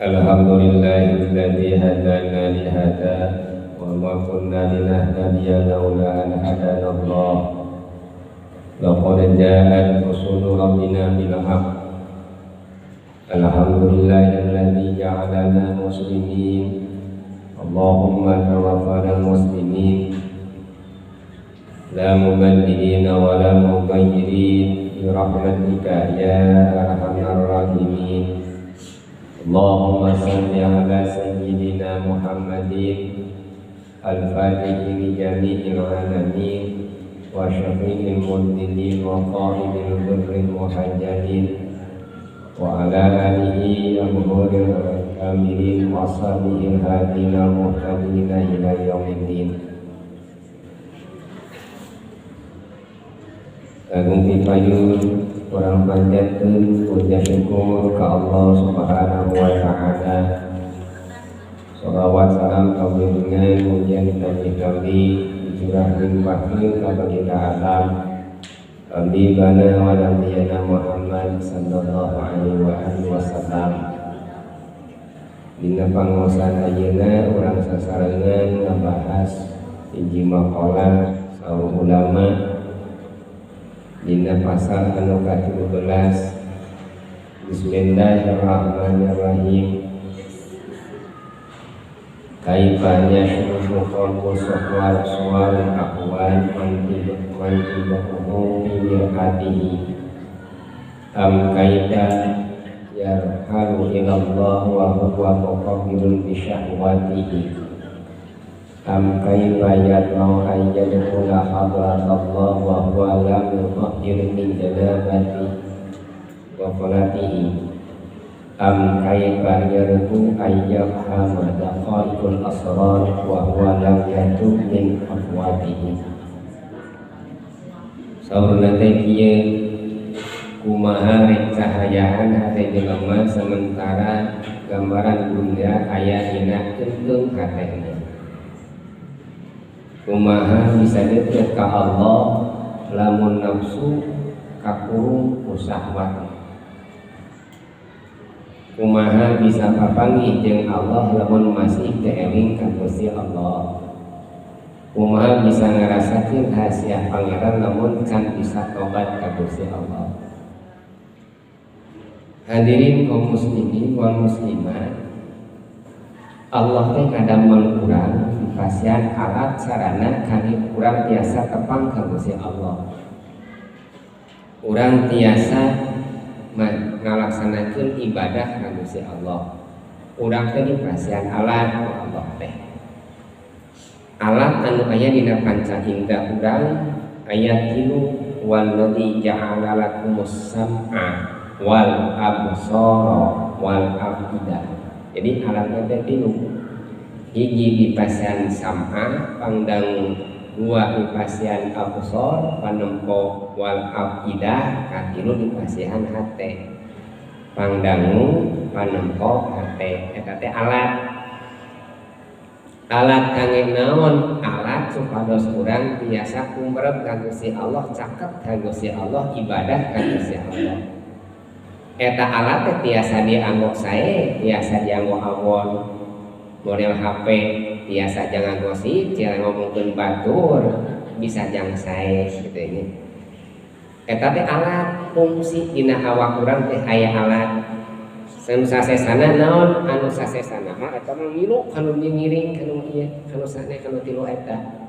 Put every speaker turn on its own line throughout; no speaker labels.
Alhamdulillahilladzi hadana li hadza wa ma kunna linahtadiya laula an hadana Allah. Laqad ja'at rusulu rabbina bil haqq. Alhamdulillahilladzi ja'alana muslimin. Allahumma tawaffana muslimin la mubaddilina wa la mughayyirin bi rahmatika ya arhamar rahimin. Allahumma salli ala sayyidina Muhammadin al-fatihi li jami'il alamin wa syafi'il mudlilin wa qa'idil birril muhajjalin wa ala alihi al-muhuril kamilin wa sahbihi al-hadina al-muhtadina ila yaumiddin. Agung pipayun urang panjatkeun puja syukur ka Allah Subhanahu wa taala. Shalawat salam kabulungan mujian nabi dicurah limpahkeun ka baginda alam Habibana wa nabiyana Muhammad sallallahu alaihi wa alihi wasallam. Dina pangaosan ayeuna urang sasarengan ngabahas hiji maqalah saur ulama dina pasal anu ka-13. Bismillahirrahmanirrahim. Kaifa yashruhu qalbu suwar suwar aqwan mantibahu fi mir'atihi am kaifa yarhalu ila Allah wa huwa muqabbilun bi syahwatihi am kaifa yatma'u an yadkhula hadrat Allah wa huwa lam yutahhir min janabati wa salatihi am kaifa yarju an yafhama daqaiqul asrar wa huwa lam yatub min afwatihi. Saurna teh kieu, kumaha rek cahayaan hate jelema sementara gambaran dunia aya dina keunteung hatena. Kumaha bisa deket ka Allah lamun nafsu kakurung ku syahwat. Kumaha bisa papanggih jeung Allah lamun masih teu eling ka Gusti Allah. Kumaha bisa ngarasakeun hasiah Pangeran lamun can bisa tobat ka Gusti Allah. Hadirin kaum muslimin wal muslimat, Allah teh ngadamel urang dipasihan alat sarana kangge urang tiasa tepang ka Gusti Allah. Urang tiasa ngalaksanakeun ibadah ka Gusti Allah. Urang teh dipasihan alat ku Allah teh. Alat anu aya dina panca indra urang aya 3, walladzi ja'ala lakumus sam'a wal absara wal afidah. Jadi alatnya teh 3. Hiji dipasihan sam'a pangdang, 2 dipasihan absar panempo, wal afidah, katilu dipasihan hate pangdangu panempo hate. Eta teh alat. Alat kangge naon? Alat supados urang tiasa kumrep ka Gusti Allah, caket ka Gusti Allah, ibadah ka Gusti Allah. Eta alat teh tiasa dianggo sae, tiasa dianggo awon. Model HP tiasa jangan gosip, tiasa ngomongkeun batur, bisa jang sae gitu ini. Eta teh alat fungsi dina awak urang teh aya alat. Anu sasesana naon? Anu sasesana mah eta mah ngilu kanu ngiring kanu ieu, kanu sane kanu tilu eta.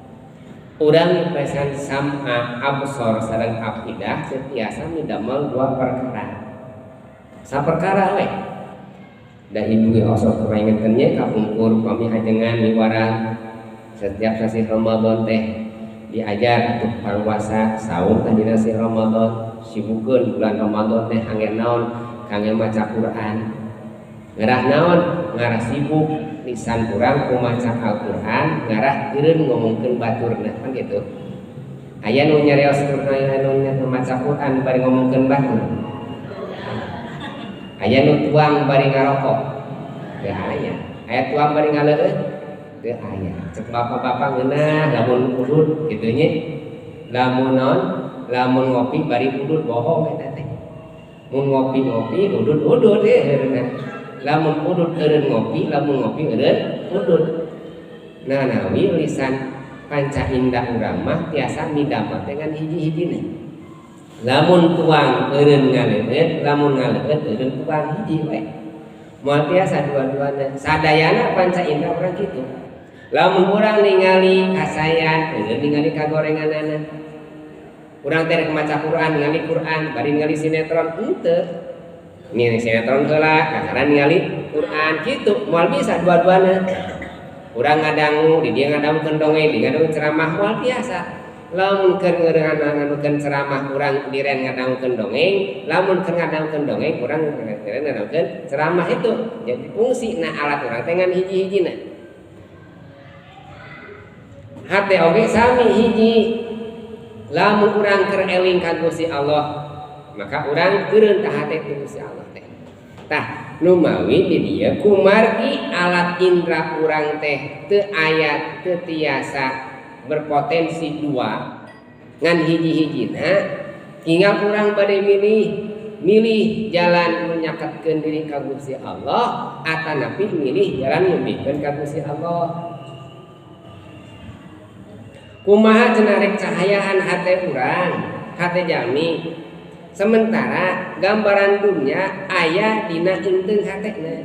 Urang pesan sam'a absor sareng afidah tiasa midamel dua perkara. Saperkara we. Da ibu ge osok kepengen nya kapungkur pami ajengan miwarang setiap sasih Ramadan teh diajar atuh paruasa saum teh dina sasih Ramadan, sibukeun bulan Ramadan teh angge naon? Kangge maca Quran. Ngarah naon? Ngarah sibuk lisan urang ku maca Al-Qur'an, ngarah teureun ngomongkeun baturna kan gitu. Aya nu nyarios anu maca Quran bari ngomongkeun batur. Aya nu tuang bari ngarokok. Teu aya. Aya tuang bari ngaleueut? Teu aya. Cek bapak-bapak ngeunah lamun udud kitu nya. Lamun naon? Lamun ngopi bari udud, bohong eta teh. Mun ngopi-ngopi udud-udud ye heureunan. Lamun udud eureun ngopi, lamun ngopi eureun udud. Nah, nawi lisan panca indra urang mah tiasa midamel dengan hiji-hijina. Lamun tuang eureun ngaleueut, lamun ngaleueut eureun tuang hiji we. Moal tiasa dua-duana. Sadayana panca indra urang kitu. Lamun urang ningali kasayan, eureun ningali kagorenganana. Urang teh rek maca Quran, ningali Quran, bari ningali sinetron henteu. Ningali sinetron heula, kakara ningali Quran kitu, moal bisa dua-duana. Urang ngadangu, di dieu ngadangukeun dongeng, di ngadangu ceramah moal tiasa. Lamun keur ngadangukeun ceramah urang diren ngadangukeun dongeng, lamun keur ngadangukeun dongeng urang diren ngadangukeun ceramah itu. Jadi fungsina alat urang teh ngan hiji-hijina. Hate oge sami hiji. Lamun urang keur eling ka Gusti Allah, maka urang eureun ka hate ti Gusti Allah teh. Tah, numawi di dieu kumargi alat indra urang teh teu aya teu tiasa berpotensi dua ngan hiji-hijina, tinggal urang bade milih jalan menyaketkeun diri ka Gusti Allah atanapi milih jalan nyebikeun ka Gusti Allah. Kumaha cenah rek cahayaan hate urang, hate jalmi. Sementara gambaran dunia aya dina eunteung hatena.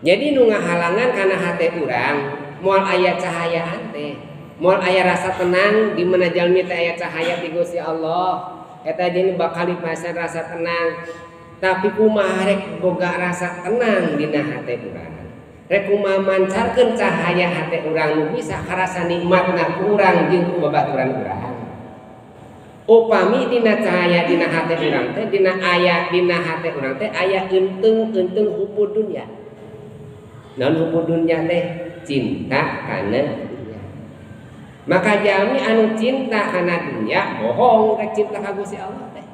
Jadi nu ngahalangan kana hate urang moal aya cahayaan teh, moal aya rasa tenang di mana jalmi teh aya cahaya ti Gusti Allah. Eta jadi bakal dipasan rasa tenang. Tapi kumaha rek boga rasa tenang dina hate urang? Rek kumaha mancarkeun cahaya hate urang nu bisa karasa nikmatna ku urang jeung ku babaturan urang. Upami dina cahaya dina hate urang teh dina aya dina hate urang teh aya eunteung-eunteung hubud dunya. Naon hubud dunya teh? Cinta kana dunya. Maka jalmi anu cinta kana dunya bohong rek cinta ka Gusti Allah teh.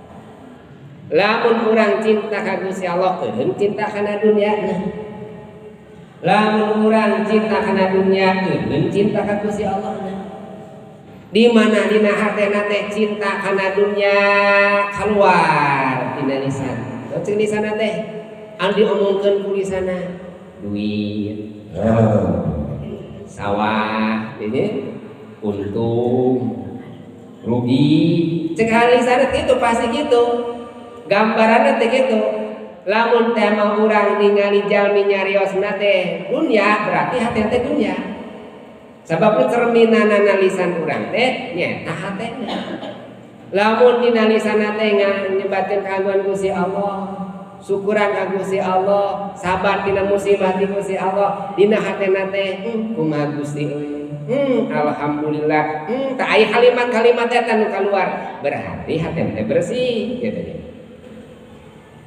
Lamun urang cinta ka Gusti Allah eureun cinta kana dunya. Lamun urang cinta kana dunya eureun cinta ka Gusti Allah. Di mana dina hatena teh cinta kana dunya keluar dina lisan. Cek lisanna teh anu diomongkeun ku lisanna duit, sawah, ini untung, rugi. Cek lisanna teh itu pasti gitu. Gambaranna teh gitu. Lamun teh mah urang ningali jalmi nyariosna teh dunya, berarti hatena teh dunya. Sabab cerminanana lisan urang teh nyaeta hatena. Lamun dina lisanna teh nyebatkeun kagungan Gusti Allah, syukuran ka Gusti Allah, sabar dina musibah ti Gusti Allah, dina hatena teh kumaha Gusti euy. Alhamdulillah. Tak aya kalimat-kalimat eta nu kaluar, berarti hatena teh bersih gitu nya.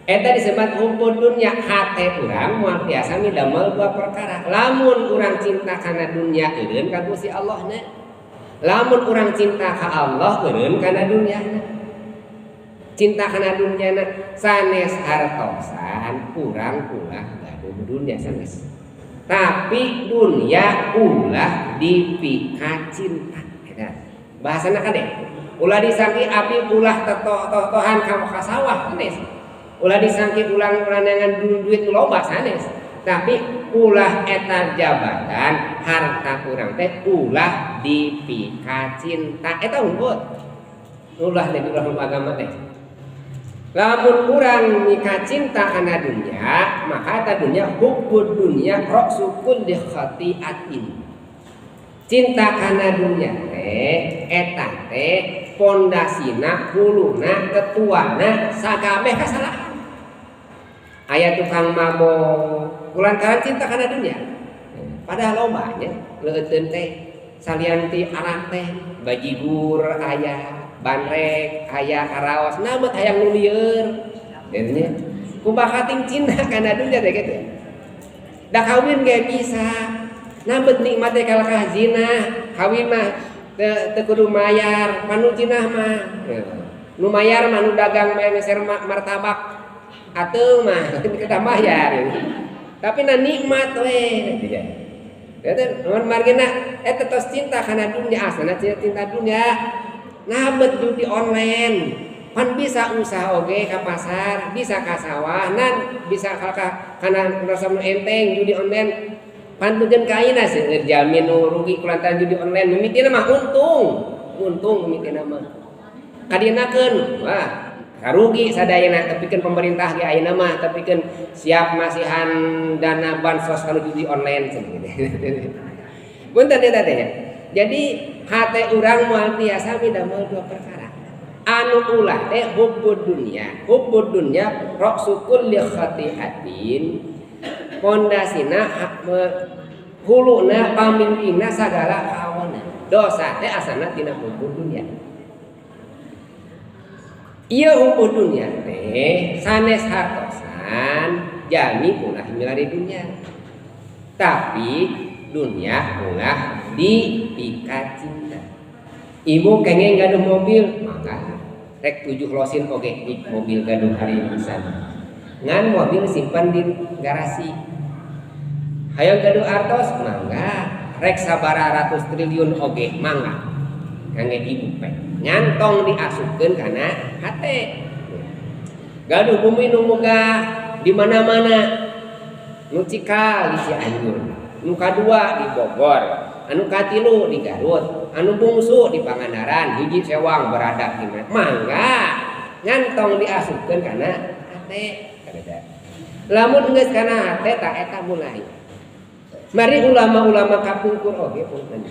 Eta disebut hubbud dunya. Hate urang moal tiasa midamel dua perkara. Lamun urang cinta kana dunya eureun ka Gusti Allahna. Lamun urang cinta ka Allah eureun kana dunyana. Cinta kana dunyana sanes hartosan urang ulah gaduh dunya sanes. Tapi dunya ulah dipika cinta. Eta bahasana kade. Ulah disangki api ulah tetoh-tohan ka sawah sanes. Ulah disangki ulang ulangan duit loba sanes, tapi ulah eta jabatan harta urang teh ulah dipika cinta eta unggul. Ulah teh ulah agama teh. Lamun urang mika cinta kana dunya, maka eta dunya hubbud dunya ra'su kulli khati'atin. Cinta kana dunya teh eta teh pondasina huluna ketuana sakabeh kasalahan. Aya tukang mabok kulantaran cinta kana dunia. Padahal lobanya leuteun teh salian ti arak teh bajigur aya, bandrek aya, karaos nah bet hayang nu lieur. Nya kumaha ting cinta kana dunia teh kitu. Da kawin ge bisa. Nah bet nikmat teh kalakah zina, kawin mah teu kudu mayar, panu jinah mah. Nu mayar mah nu dagang mah meser martabak. Atuh mah kita bayar. Tapi na nikmat we. Eta mun margina eta tos cinta kana dunia, asana cinta dunia. Nah bet judi online. Pan bisa usaha oge ka pasar, bisa ka sawah, nan bisa ka kana rasa nu enteng judi online. Pantun ka ayeuna seueur jalmi nu rugi kulantaran judi online, mimitina mah untung. Untung mimitina mah. Kadienakeun, wah, karugi sadayana tepikeun pemerintah ge ayeuna mah tepikeun siap masihan dana bansos kalau judi online cenah gitu. Punten eta teh nya. Jadi hate urang moal tiasa midamel dua perkara. Anu ulah teh hubbud dunya. Hubbud dunya ra'su kulli khati'atin. Pondasina huluna pamimpinna sagala kahawanan. Dosa teh asana tina hubbud dunya. Ieu hubbud dunya teh sanes hartosan jami ulah milari dunya. Tapi dunya ulah dipika cinta. Ibu kenging gaduh mobil, maka rek 7 losin oge di mobil gaduh hari pisan. Ngan mobil simpan di garasi. Hayang gaduh artos mangga, rek sabaraha ratus triliun oge mangga. Kangge ibu pe. Ngan tong diasupkeun kana hate. Gaduh bumi nu megah di mana-mana. Nu cikal di Cianjur, nu kadua di Bogor, anu katilu di Garut, anu bungsu di Pangandaran, hiji Sewang berada di mana. Mangga ngan tong diasupkeun kana hate. Lamun geus kana hate ta eta mulai. Mari ulama-ulama kapungkur oge punten.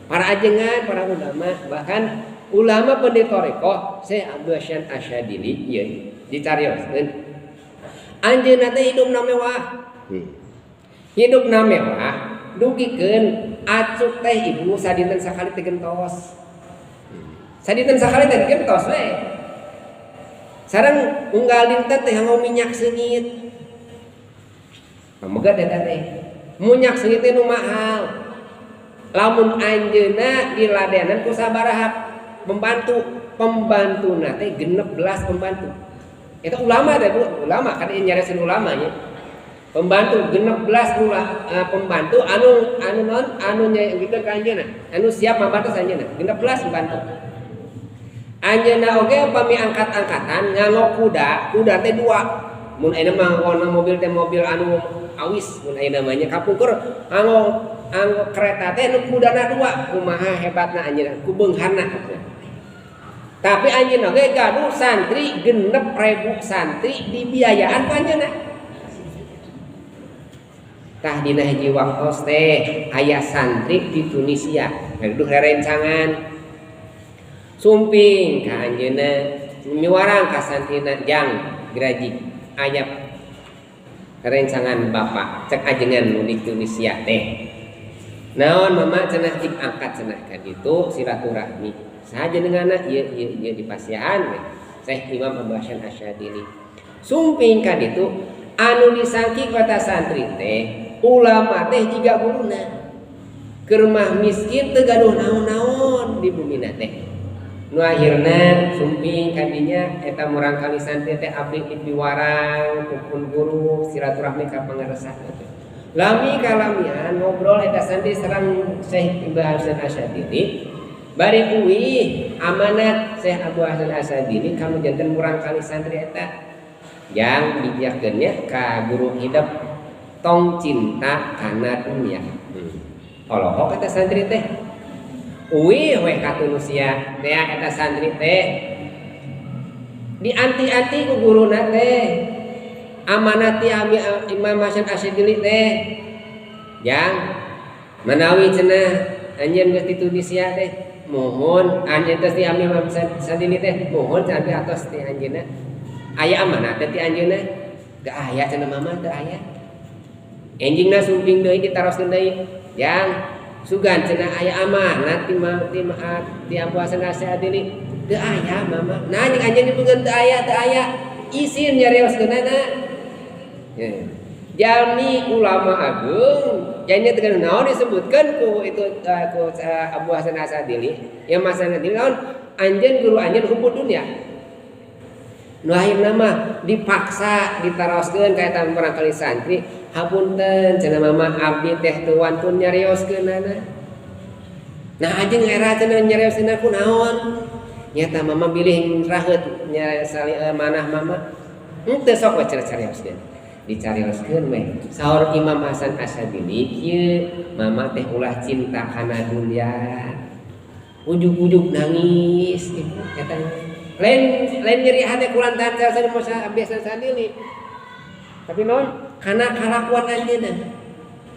Para ajengan, para ulama, bahkan ulama pendeta tarekat Syekh Abdul Hasan Asyadili ieu dicarioskeun. Anjeunna teh hidupna mewah. Hidupna mewah dugikeun acuk teh ibu sadinten sakali teh gentos. Sadinten sakali teh gentos we. Sareng unggal dinten teh nganggo minyak seungit. Pamegat eta teh. Minyak seungit teh nu mahal. Lamun anjeunna diladenan ku sabaraha pembantu, pembantuna teh 16 pembantu. Eta ulama teh Bu, ulama kan ieu nyaresin ulama nya. Pembantu 16 pembantu anu anu non anu nya gitu ka anjeunna, anu siap mabantu anjeunna, 16 pembantu. Anjeunna oge upami angkat-angkatan nganggo kuda, kuda teh 2. Mun ayeuna mah nganggo mobil teh mobil anu awis mun ayeuna mah nya kapungkur nganggo anggo kereta teh nu kudana 2, kumaha hebatna anjeunna, ku beungharna. Tapi anjeunna oge gaduh santri 6.000 santri dibiayaan ku anjeunna. Tah dina hiji waktos teh aya santri di Tunisia gaduh rerencangan. Sumping ka anjeunna miwarang ka santrina jang graji aya rencangan bapak cek ajengan nu di Tunisia teh. Naon mama cenah cik angkat cenah ka ditu silaturahmi. Saha jenenganna ieu ieu ieu di pasihan we. Syekh Imam Abu Hasan Asyadili. Sumping ka ditu anu disangki kota santri teh ulama teh jiga guruna. Keur mah miskin teu gaduh naon-naon di bumina teh. Nu akhirna sumping ka dinya eta murang kali santri teh abdi dipiwarang pun guru silaturahmi ka pangaresah teh. Lami kalamian ngobrol eta santri sareng Syekh Abu Hasan Asyadili. Bari uwih amanat Syekh Abu Hasan Asyadili kamu janten murang kali santri eta. Yang dijakeun nya ka guru hidup tong cinta kana dunia. Olohok eta santri teh. Uwih weh ka Tunisia teh eta santri teh. Dianti-anti ku guruna teh. Amanat ti Imam Hasan Asyadili teh. Yang manawi cenah anjeun geus di Tunisia teh mohon anjeun teh ti Imam Asyadili teh mohon cenah atos ti anjeunna. Aya amanat teh ti anjeunna? Teu aya cenah mama teu aya. Enjingna sumping deui ditaroskeun deui. Yang sugan cenah aya amanat ti ti Abu Hasan Asyadili teu aya mama. Nah jeung anjeun dipeungeun teu aya teu aya isin nyarioskeunana. Jalmi ulama agung jadinya tegan naon disebutkan ku itu ku Abu Hasan Asyadili ya Mas Hasan Asyadili naon anjeun guru anjeun hubbud dunya. Nu akhirna mah dipaksa ditaroskeun ka eta murangkali santri hapunten cenah mama abdi teh teu wantun nyarioskeunana. Nah anjeun era cenah nyarioskeunna ku naon? Nyata mama bilih raheut nya manah mama. Henteu sok we cenah carioskeun. Dicarioskeun we. Saur Imam Hasan Asy-Syadzili kieu, mama teh ulah cinta kana dunya. Ujug-ujug nangis ibu eta. Lain lain nyeri hate kulantaran saya masa biasa sendiri. Tapi naon? Kana kalakuan anjeunna.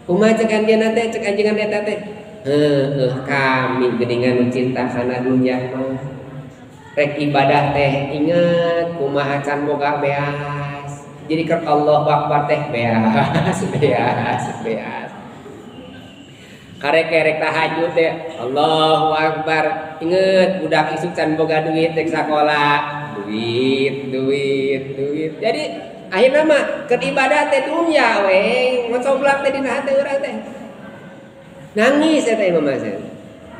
Kumaha cek anjeunna teh, cek anjeunna eta teh? Heueuh, kami geuningan cinta kana dunya mah. Rek ibadah teh inget kumaha can boga beas. Jadi keur Allahu Akbar teh beas, beas, beas. Karek-kerek tahajud teh Allahu Akbar, inget budak isuk can boga duit rek sakola, duit, duit, duit. Jadi akhirna mah keur ibadah teh dunya we, ngocoblak teh dina hate urang teh. Nangis eta Imam Hasan.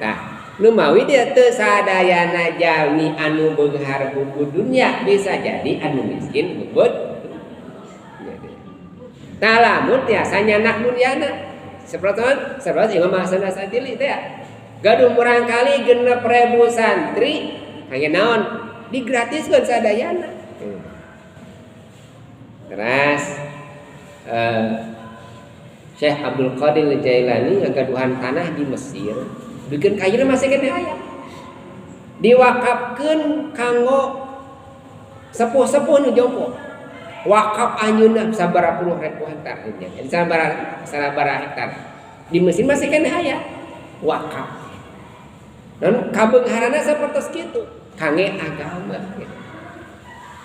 Nah, nu mawi dia teu sadayana jalmi anu beunghar buku dunya bisa jadi anu miskin bubut. Nah, lamun tiasa nyanak dunyana. Seperti Imam Hasan Asy-Syadzili teh gaduh murangkali 6.000 santri kangge naon? Digratiskeun sadayana. Terus Syekh Abdul Qadir Jailani ngagaduhan tanah di Mesir, bikin kayana masih keneh aya. Diwakafkeun kanggo sepuh-sepuh nu jompo. Wakaf anjeunna sabaraha puluh ribu hektar nya. Sabaraha sabaraha hektar. Di Mesir masih keneh aya wakaf. Dan kabeungharana sapertos kitu, kangge agama gitu.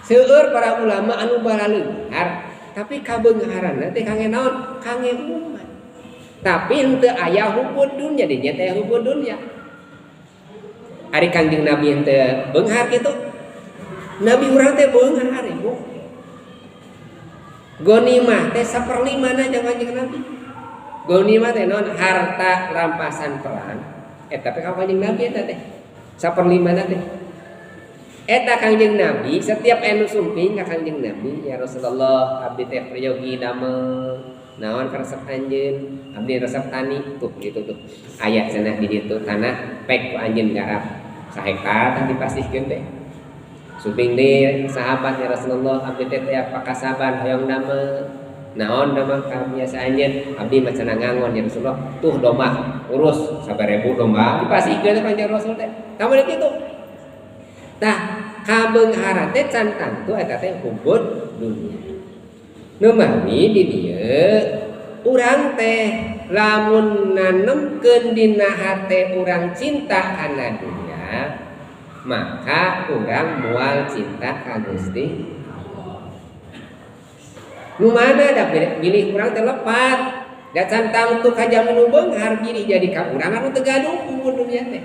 Seueur para ulama anu baraleunghar, tapi kabeungharanna teh kangge naon? Kangge umat. Tapi henteu aya hubud dunya, dinya teh hubud dunya. Ari Kangjeng Nabi henteu beunghar kitu. Nabi urang teh beunghar ibu. Gonimah teh saperlimana jang Kanjeng Nabi. Gonimah teh naon? Harta rampasan perang. Eta teh ka Kanjeng Nabi eta teh. Saperlimana teh. Eta Kangjeng Nabi setiap anu sumping ka Kangjeng Nabi, ya Rasulullah abdi teh peryogi damel naon karesep anjeun, abdi resep tani tuh gitu tuh. Aya cenah di ditu tanah pek ku anjeun garap sahektar tah dipasihkeun teh. Sumping deui sahabat ya Rasulullah abdi teh teh pakasaban hoyong damel naon damel kabiasa anjeun, abdi mah cenah ngangon ya Rasulullah tuh domba urus sabaraha ribu domba dipasihkeun teh Kangjeng Rasul teh. Kamu kitu. Tah kabeungharan teh can tangtu eta teh hubud dunya. Nu mawi di dieu urang teh lamun nanemkeun dina hate urang cinta kana dunya, maka urang moal cinta ka Gusti Allah. Nu mana da bilih urang teh lepat, da can tangtu ka jalmi nu beunghar bilih jadi ka urang anu teu gaduh hubud dunya teh.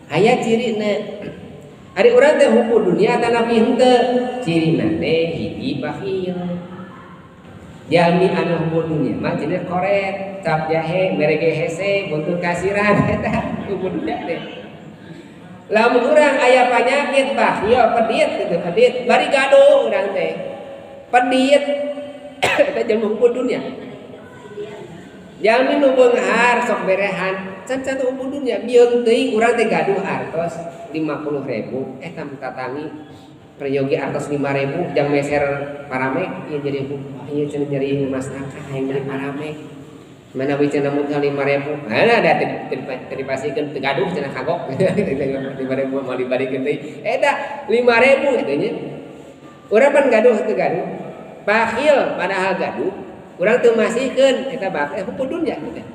Aya cirina. Ari urang teh hubud dunia atanapi henteu? Cirina teh hiji bakhil. Jalmi anu hubud dunia mah cenah koret, cap jahe, mere ge hese, buntut kasiran eta hubud dunia teh. Lamun urang aya panyakit bakhil, pedit gitu, pedit, bari gaduh urang teh. Pedit eta jalmi hubud dunia. Jalmi nu beunghar sok berehan, can can hubud dunia, bieung teuing urang teh gaduh artos 50.000, eta tatangi peryogi artos 5.000 jang meser paramek ieu jadi ieu cenah nyeri masyarakat hayang meuli paramek. Mana we cenah mun 5.000. Mana ada teu dipasihkeun teu gaduh cenah kagok. 5.000 moal dibalikeun deui. Eta 5.000 eta nya. Urang pan gaduh teu gaduh. Bakhil padahal gaduh, urang teu masihkeun eta bakhil hubud dunya teh.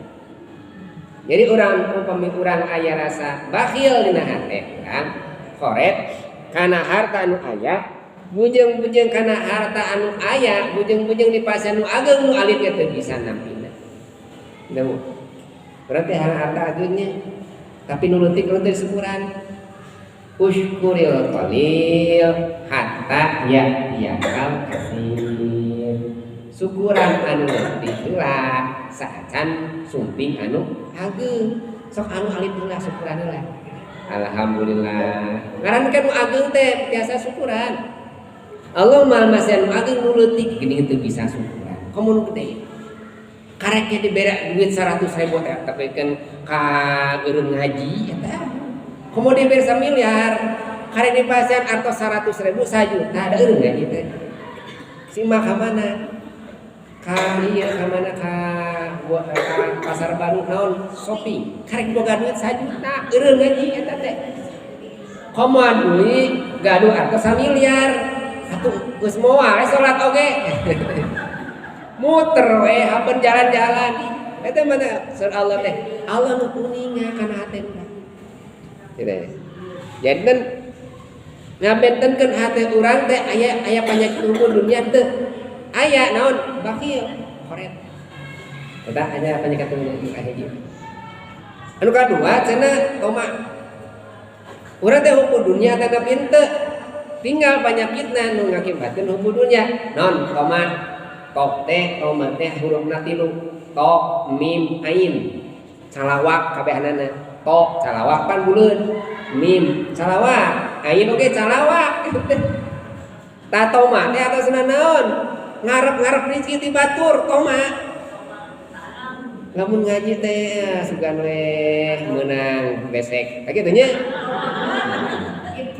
Jadi urang upami urang aya rasa bakhil dina hate urang koret kana harta anu aya, bujeng-bujeng kana harta anu aya, bujeng-bujeng di pasien nu ageng nu alit ge teu bisa nampina. Nemu. Berarti harta agengnya tapi nu leutik nu teu syukuran. Usykuril qalil hatta ya'tiyakal katsir. Syukuran anu leutik heula saacan sumping anu ageng. Sok anu alit heula syukuran heula. Alhamdulillah. Ngaran kan nu ageng teh tiasa syukuran. Allah mal masih anu ageng nu leutik geuning teu bisa syukuran. Komo nu gede. Kareknya dibere duit 100.000 teh tapi kan ka eureun ngaji eta. Komo diberi samiliar karek dipasihan artos 100.000 sajuta da eureun ngaji teh. Si mah ka mana? Ka ieu ka mana ka pasar baru naon shopping. Karek boga duit sajuta eureun ngaji eta teh. Komo deui gaduh artos samiliar atuh geus moal we salat oge. Muter we hapen jalan-jalan. Eta mana sur Allah teh. Allah nu kuninga kana hate urang. Gitu. Janten ngabentenkeun hate urang teh aya panyakit hukum dunia teu. Aya naon? Bakhil, koret. Eta aya panyakit hukum kahiji. Anu kadua cenah toma. Urang teh hukum dunia teh henteu. Tinggal panyakitna nu ngakibatkeun hukum dunia. Naon? Toma. Tok teh toma teh hurufna tilu. To, mim, ain. Calawak kabehanana. To calawak pan buleun, mim calawak, ain oge calawak. Ta toma teh atasna naon? Ngarep-ngarep rezeki ti batur toma. Lamun ngaji teh sugan we meunang besek. Tah kitu nya.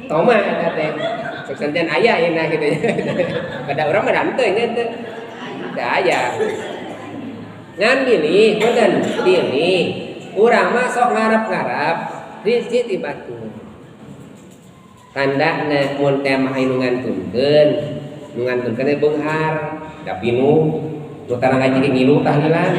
Toma eta teh. Sok santen aya ayeuna kitu nya. Pada urang mah henteu nya teu. Teu aya. Ngan bilih punten bilih urang mah sok ngarep-ngarep rezeki ti batur. Tandana mun teh mah anu ngantunkeun, nu ngantunkeun teh beunghar, da pinuh, nu tara ngaji ge ngilu tahlilan.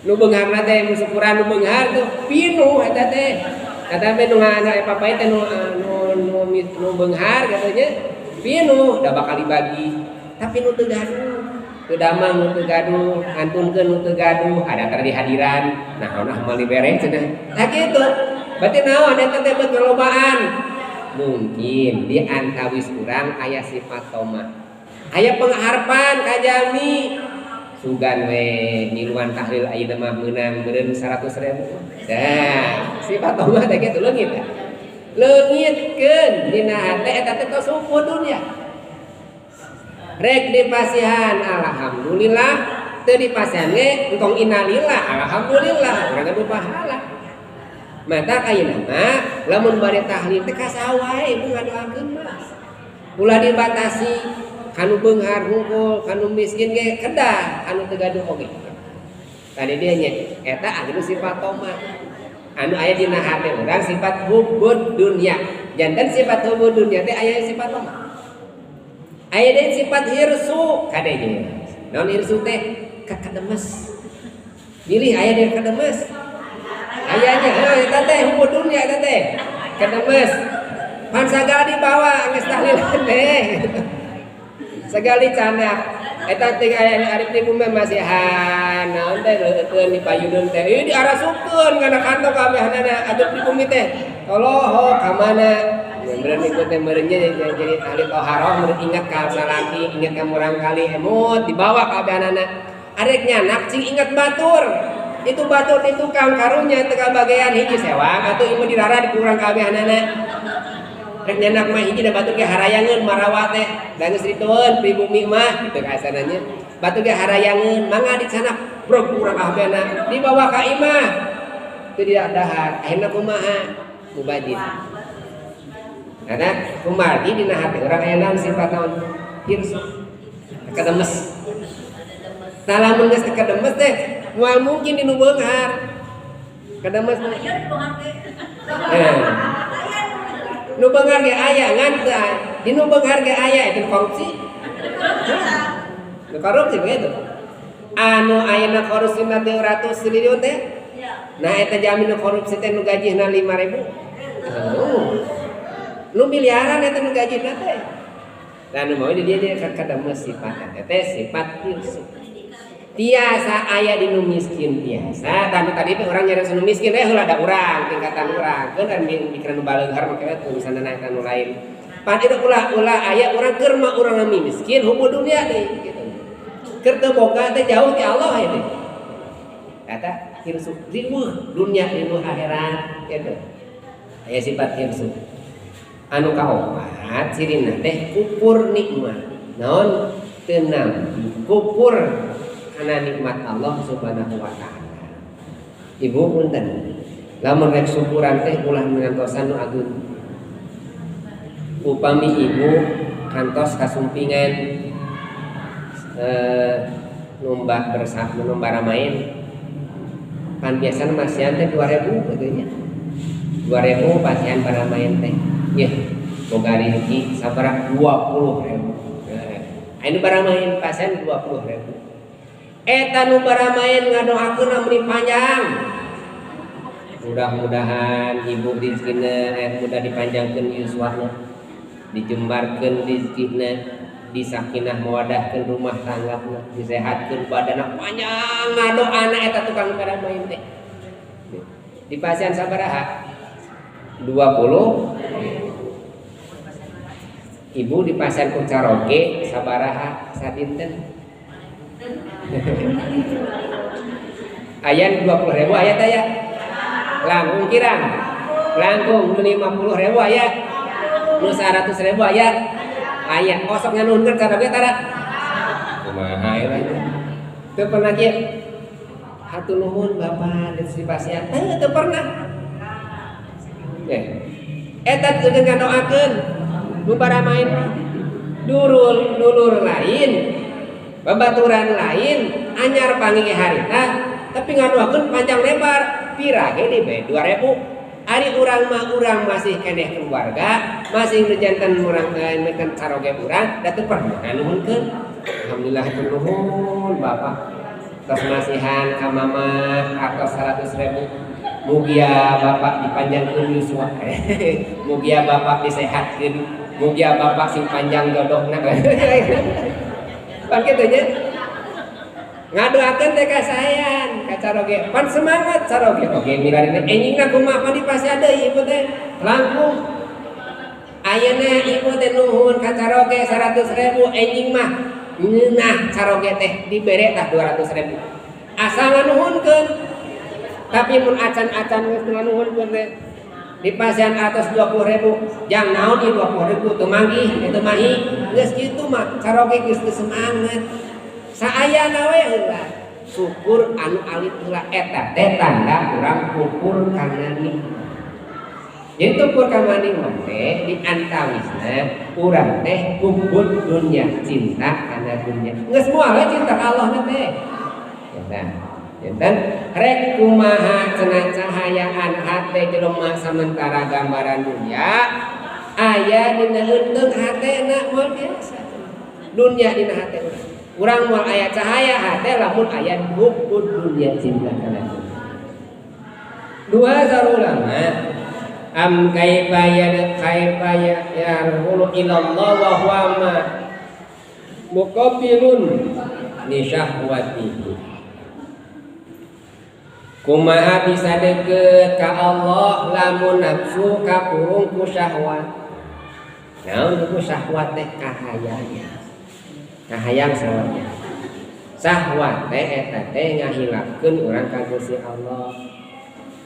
Nu beungharna teh mun syukuran nu beunghar tuh pinuh eta teh. Eta teh nu ngana papai teh nu nu nu nu beunghar katanya pinuh da bakal dibagi. Tapi nu teu gaduh, teu damang nu teu gaduh, ngantunkeun nu teu gaduh, ada tara dihadiran, naon ah moal dibere cenah. Tah kitu. Berarti naon eta teh beut ngalobaan. Mungkin di antawis urang aya sifat toma. Aya pengharapan ka jalmi. Sugan we ngiluan tahlil ayeuna mah meunang meureun 100.000. Dah, sifat toma teh kitu leungit teh. Leungitkeun dina hate eta teh tos hukum dunya. Rek dipasihan alhamdulillah, teu dipasihan ge entong innalillah alhamdulillah, urang gaduh pahala. Mata ayeuna mah lamun bade tahlil teh ka saha wae ibu ngadoakeun mah. Ulah dibatasi kanu beunghar hungkul, kanu miskin ge kedah, anu teu gaduh oge. Tadi dia nya eta anu sifat toma. Anu aya dina hate urang sifat hubbud dunya. Janten sifat hubbud dunya teh aya sifat toma. Aya deui sifat hirsu kade nya. Naon hirsu teh? Kakademes. Bilih aya deui kademes. Ayanya eta teh hubbud dunya eta teh. Kademes. Pan sagala dibawa geus tahlilan teh. Sagali canak. Eta teh aya arif di bumi masihan. Naon teh leueutkeun di payudun teh. Ieu diarasukeun kana kantong kabehanana atuh di bumi teh. Toloho ka mana? Meureun ikut teh meureun nya jadi ahli toharoh meureun ingat ka salaki, ingat ka murang kali emut dibawa kabehanana. Arek nyanak cing ingat batur. Itu batur di tukang karunya teu kabagean hiji sewang atuh ieu dirara dikurang kabehanana. Rek nyanak mah hiji da batur ge harayangeun marawa teh da geus ditueun pribumi mah kitu kasananya. Batur ge harayangeun mangga dicanak brok kurang kabehna dibawa ka imah. Teu didahar akhirna kumaha mubajir. Karena kumargi dina hati urang aya naon sifat naon hirsu kademes. Tah lamun geus kademes teh moal mungkin dinu beunghar. Kademes mah. Nu beunghar ge aya ngan teu dinu beunghar ge aya itu korupsi. Nu korupsi begitu. Anu ayeuna korupsi na 300 triliun teh. Nah eta jamin nu korupsi teh nu gajihna 5.000. Oh. Nu miliaran eta nu gajihna teh. Nah nu mau di dia dia kademes sifat eta teh sifat hirsu. Tiasa aya di nu miskin tiasa. Tah tadi teh urang nyari nu miskin heula da urang tingkatan urang. Keun kan mikiran nu baleunghar mah kewe urusanna eta nu lain. Pan itu ulah aya urang keur mah urang miskin hukum dunia deui kitu. Keur teu boga teh jauh ti Allah ieu teh. Eta hirsu riweuh dunia riweuh akhirat kitu. Aya sifat hirsu. Anu kaopat cirina teh kufur nikmat. Naon? Teu nampi kufur kana nikmat Allah Subhanahu wa taala. Ibu punten. Lamun rek syukuran teh ulah ngantosan nu ageung. Upami ibu kantos kasumpingan numbah bersama numbah ramain pan biasana masihan teh 2000 kitu nya. 2000 pasihan paramain teh. Yeuh, boga rezeki sabaraha 20.000. Anu baramain pasihan 20.000. Eta nu baramain ngadoakeun meuni panjang. Mudah-mudahan ibu rezekina mudah dipanjangkeun yuswana, dijembarkeun rezekina, disakinah mawadahkeun rumah tanggana, disehatkeun badanna panjang ngadoana eta tukang baramain teh. Di pasihan sabaraha? 20. Ibu di pasihan ku caroge sabaraha sadinten? Ayan 20.000 aya teh ya? Langkung kirang, langkung 50.000 aya, nu 100.000 aya, aya. Osok nganuhunkeun caroge tara? Kumaha eta? Teu pernah kieu. Hatur nuhun Bapak di pasihan. Teu pernah. Eta teu ngadoakeun nu baramain dulur dulur lain, babaturan lain, anyar panggih harita, tapi ngadoakeun panjang lebar. Pira ge dibere 2000. Ari urang mah urang masih keneh keluarga, masih nu janten urang meukeun caroge urang, da teu pernah nganuhunkeun. Alhamdulillah hatur nuhun Bapak. Tos masihan ka mama artos 100.000. Mugia Bapak dipanjangkeun yuswa. Mugia Bapak disehatkeun. Mugia Bapak sing panjang jodohna. Pan kitu nya. Ngadoakeun teh ka saean, ka caroge. Pan semangat caroge. Oke, milarina enjingna kumaha pan dipasihan deui ibu teh. Langkung. Ayeuna ibu teh nuhun ka caroge 100.000 enjing mah ngeunah caroge teh dibere tah 200.000. Asal nganuhunkeun. Tapi mun acan-acan geus nganuhunkeun teh dipasihan atas 20.000, jang naon ieu 20.000 teu manggih, teu mahi. Geus kitu mah caroge geus teu semangat. Saayana we heula syukur anu alit heula eta teh tanda urang kufur kana nikmat. Jadi kufur kana nikmat teh di antawisna urang teh kubur dunya, cinta kana dunya. Geus moal we cinta ka Allah teh. Eta. Janten rek kumaha cenah cahayaan hate jelema sementara gambaran dunya aya dina eunteung hatena moal biasa. Dunya dina hate urang. Urang moal aya cahaya hate lamun aya hubbud dunya cinta kana dunya. Dua ulama am kaifa ya kaifa yarhulu ila Allah wa huwa ma muqabilun li syahwatihi. Kumaha bisa deket ka Allah lamun nafsu kapurung ku syahwat. Naon ku syahwat teh kahayang. Kahayang sawatnya. Syahwat teh eta teh ngahilapkeun urang ka Gusti Allah.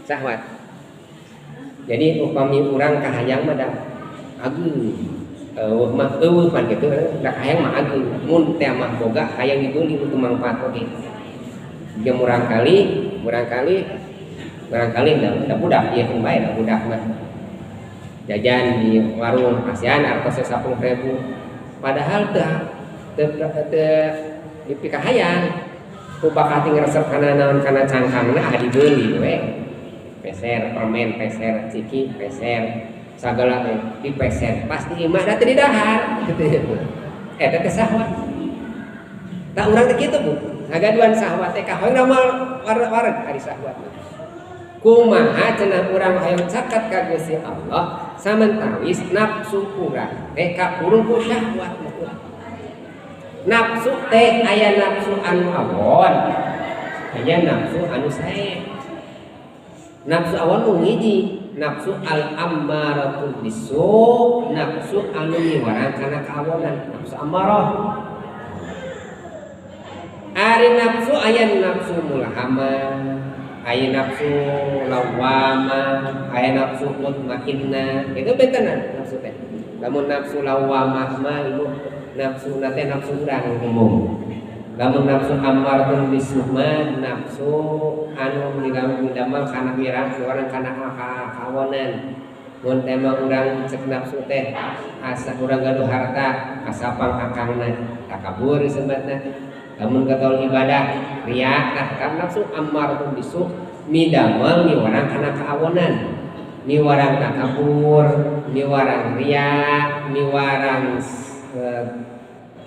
Syahwat. Jadi upami urang kahayang mah da ageung. Eueuh mah eueuh pan kitu da kahayang mah ageung. Mun teh mah boga hayang dibeli mun teu mangfaat oge. Dia murangkali da budak ieu keun bae da budak mah. Jajan di warung pasian artosna 10.000. Padahal teu dipikahayang ku bakati ngresep kana naon kana cangkangna ah dibeli we. Peser permen, peser ciki, peser sagala teh dipeser. Pas di imah da teu didahar kitu. Eta teh syahwat. Tah urang teh kitu Bu. Ngagaduhan syahwat teh kahoyong moal wareg ari syahwat. Kumaha cenah urang hoyong caket ka Gusti Allah samentawis nafsu urang teh kapurung ku syahwat. Nafsu teh aya nafsu anu awon, aya nafsu anu sae. Nafsu awon nu hiji, nafsu al-ammaratu bisu, nafsu anu miwarang kana kaawonan, nafsu ammarah. Ari nafsu aya nafsu mulhamah, aya nafsu lawamah, aya nafsu mutmainnah. Itu bentenan nafsu teh. Lamun nafsu lawamah mah ibu nafsu teh nafsu urang umum. Lamun nafsu ammaratun bisu mah nafsu anu midamel kana wirang urang kana kawonan. Mun teh mah urang cek nafsu teh asa urang gaduh harta asa pangakangna takabur disebutna. Lamun getol ibadah riya tah kan nafsu ammaratun bisu midamel miwarang kana kaawonan. Miwarang takabur, miwarang riya, miwarang